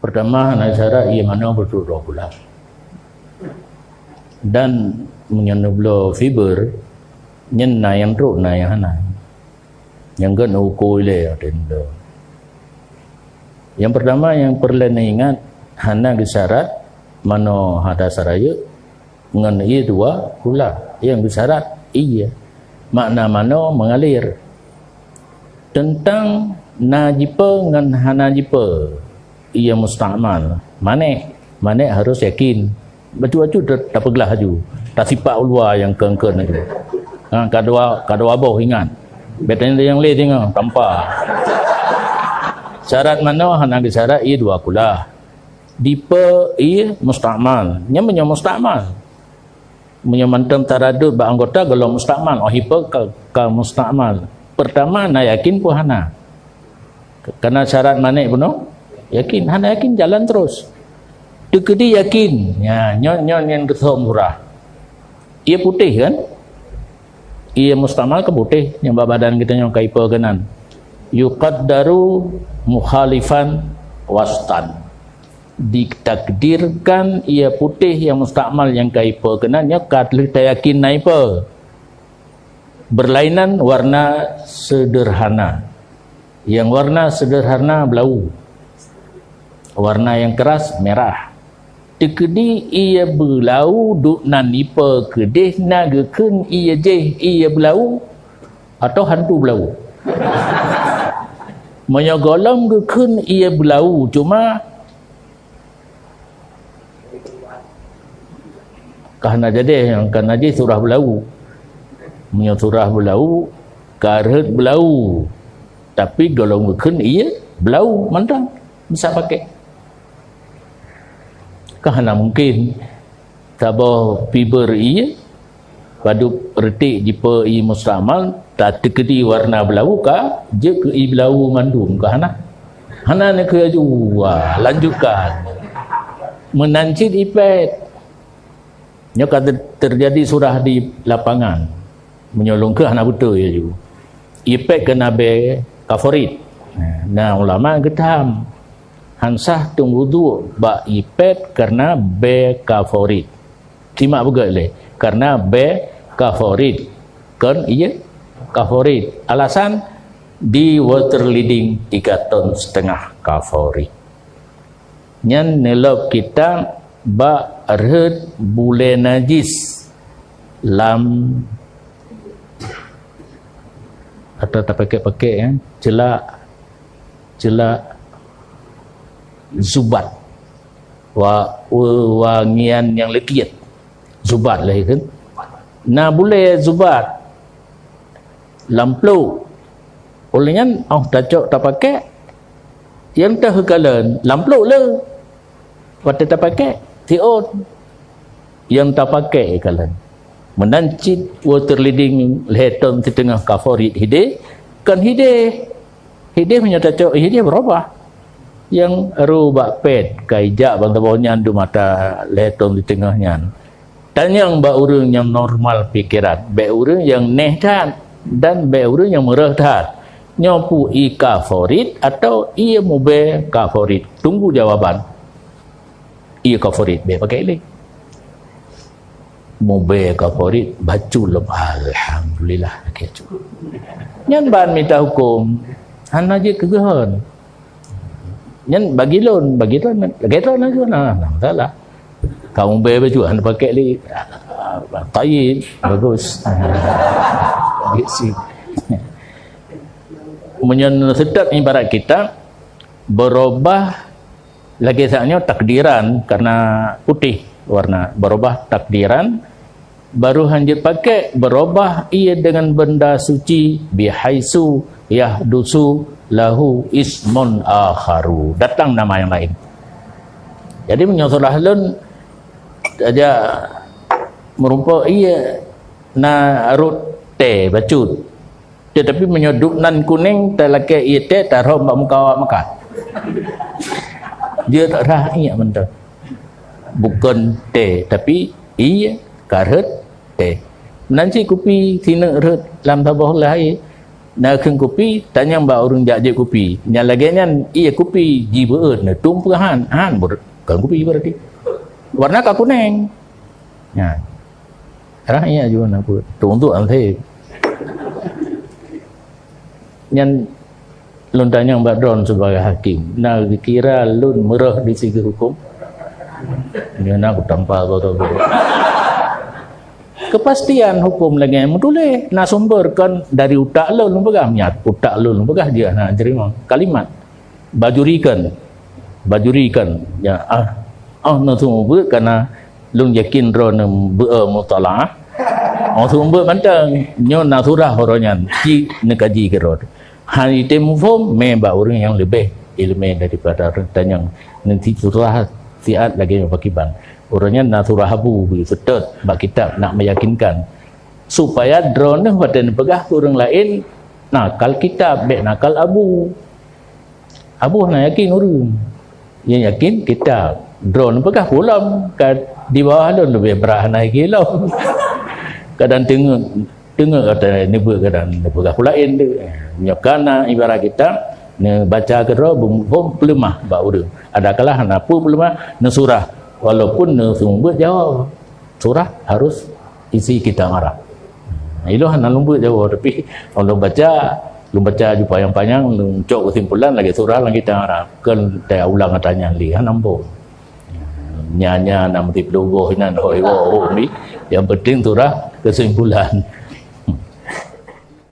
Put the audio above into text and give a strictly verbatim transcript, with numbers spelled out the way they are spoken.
Peurtama, hana syarat ie manoe beutôi dua bulan. Dan meunyoe neubloe fiber, nyan na nyang trok, na nyang hana. Nyang gét uko ilée watée nibloe. Nyang peurtama nyang peureulée neuingat, hana geusyarat manoe hadas rayeuk ngon ie dua kulah. Nyang geusyarat ie, makna manoe meungalir. Teuntang na jipe ngon hana jipe ie mustakmal, manéh, manéh harus yakin. Bacut-bacut ta-, tapeuglah laju, tasipak u luwa nyang keun-keun laju. Ha, ka dua, ka dua boh ingat. Bék tanyong nyang lé deungoe, tampa. Syarat manoe hana geusyarat ie dua kulah. Dipe ie mustakmal. Nyan meunyoe mustakmal. Meunyoe mantong taradud bak anggota, gohlom mustakmal, oh ipe ka, ka mustakmal. Peurtama, na yakin peue hana. Karena syarat manéh bunoe yakin, hana yakin jalan terus. Teukeudi yakin, nya, nyoe, nyoe nyang geusok murah. Ie putéh kan? Ie mustakmal ka putéh, nyang bak badan geutanyoe ka ipe keunan. Yuqaddaru mukhalifan wastan. Ditakdirkan ie putéh nyang mustakmal nyang ka ipe keunan nyoe ka lheueh tayakin na ipe. Berlainan warna sederhana. Nyang warna sederhana blau. Warna nyang keras merah. Teukeudi ie beulau duek nan ipe keudeh na geukheun ie jéh ie beulau atau hantu beulau. Meunyoe gohlom geukheun ie beulau, cuma ka hana jadi, nyang ka najih surah beulau. Meunyoe surah beulau, ka rhot beulau. Tapi gohlom geukheun ie beulau mantong bisa pakai. Ka hana mungkin. Saboh fiber ie, padub reutek jipe ie mustakmal, tateukeudi warna beulau ka jeuet keu ie beulau mandum, ka hana? Hana neukeu laju, wah, lanjutkan. Meunan cit ie pet. Nyoe ka ter-, teujadi surah di lapangan. Meunyoe lôn keuh hana beutôi laju. Ie pet keu na bée kaforit. Na ulama geutham, han sah tueng wudhu bak ie pet kareuna bée kaforit. Simak beugét lé, kareuna bée kaforit, kon ie kaforit. Alasan, di water leading tiga ton setengah kaforit. Nyan neulop kitab bak rhot bulée najis lam, atau tapakék-pakék, ya, celak, celak zubat. Wa-, wangian nyang leukiet. Zubat lé kan. Na bulée zubat lam plôk. Óh lheueh nyan, óh tacok tapakék, nyang teuh kalon lam plôk le. Watée tapakék, siôn. Nyang tapakék kalon. Meunan cit water leading lhée ton siteungoh kaforit hideh, kon hideh. Hideh meunyoe tacok hideh beurubah. Nyang ru bak pet, ka ijak ban saboh nyan dum ata lhée ton siteungoh nyan. Tanyong bak ureuëng nyang normal pikeran, bék ureuëng nyang neh that, dan bék ureuëng nyang meureuh that. Nyoe peue ie kaforit atau ie mubée kaforit? Tunggu jawaban. Ie kaforit, bék pakai lé. Mubée kaforit, bacut lom, alhamdulillah, pakai bacut. Nyan ban mita huköm, hana jeuet keu geuhon. Nyan bagi lôn, bagi lôn, lagée lôn laju, nah, nah, masalah. Kamu bée baju, hana pakai lé. Tayyib, bagus. Bisi. Meunyoe seutôt ibarat kitab, berubah lagée saat nyoe takdiran, karena putih warna, berubah takdiran, baru hanjeuet pakai, berubah ie dengan benda suci, bihaisu yahdusu lahu ismun akharu. Datang nama yang lain. Jadi, meunyoe salah lôn, saja meureumpok ie na rot teh bacut. Tetapi meunyoe duek nan kunéng, talakée ie teh, tarhom bak muka awak makan. Dia tak rah ingat mantong. Bukan teh, tapi ie ka rhot teh. Nan cit kupi sineuk rhot lam saboh lah ie. Na kheun kupi, tanyong bak ureuëng jak jép kupi. Nyang lagée nyan, ié kupi jibeuet neutum peue han, han ber-, kon kupi berarti. Warna ka kuneng. Nyan. Rah iya juga nak buat. Tuntuk anseb. Nyan lôn tanyong bak droen sebagai hakim. Na kira lôn meurah di segi hukum? Nyan aku tampal betul-betul. Kepastian hukum lagée meutuléh, na sumber kon dari utak lôn peugah, nyan utak lôn peugah dia na jerima kalimat. Bajurikan, bajurikan. Ya, ah, ah, na sumber kana lôn yakin droeneuh beu mutalaah. Oh, sumber mantong nyoe na surah uroe nyan, ci neukaji keudroe. Han item muphom, mé bak ureuëng nyang leubeh iéleumé daripada ureuëng tanyong. Nanti surah siat lagée nyoe pakriban. Uroe nyan na surah abu, seutôt bak kitab nak meyakinkan. Supaya droeneuh watée neupeugah keu ureuëng laén, nakal kitab, bék nakal abu. Abu hana yakin ureuëng. Nyang yakin kitab. Droeneuh peugah pulang ka di bawah lôn leubeh brat hana yakin lom. Kadang teungeut, teungeut kata neubeuet kadang neupeugah peulaén tu. Nyoe kana ibarat kitab, neubaca keudroe beumuphom peuleumah bak ureuëng. Adakala hana peue peuleumah, neusurah walaupun neuseumeubeuet Jawa. Surah harus isi kitab Arab. Ilôn hana lôn beuet Jawa, tapi lôn baca, lôn baca aju panyang-panyang, lôn cok kesimpulan lagée surah lam kitab Arab. Kon teuulang ata nyan lé, hana muphom. Nya-nya na meusiplôh boh inan hok iwoe hok ni. Yang penting surah kesimpulan.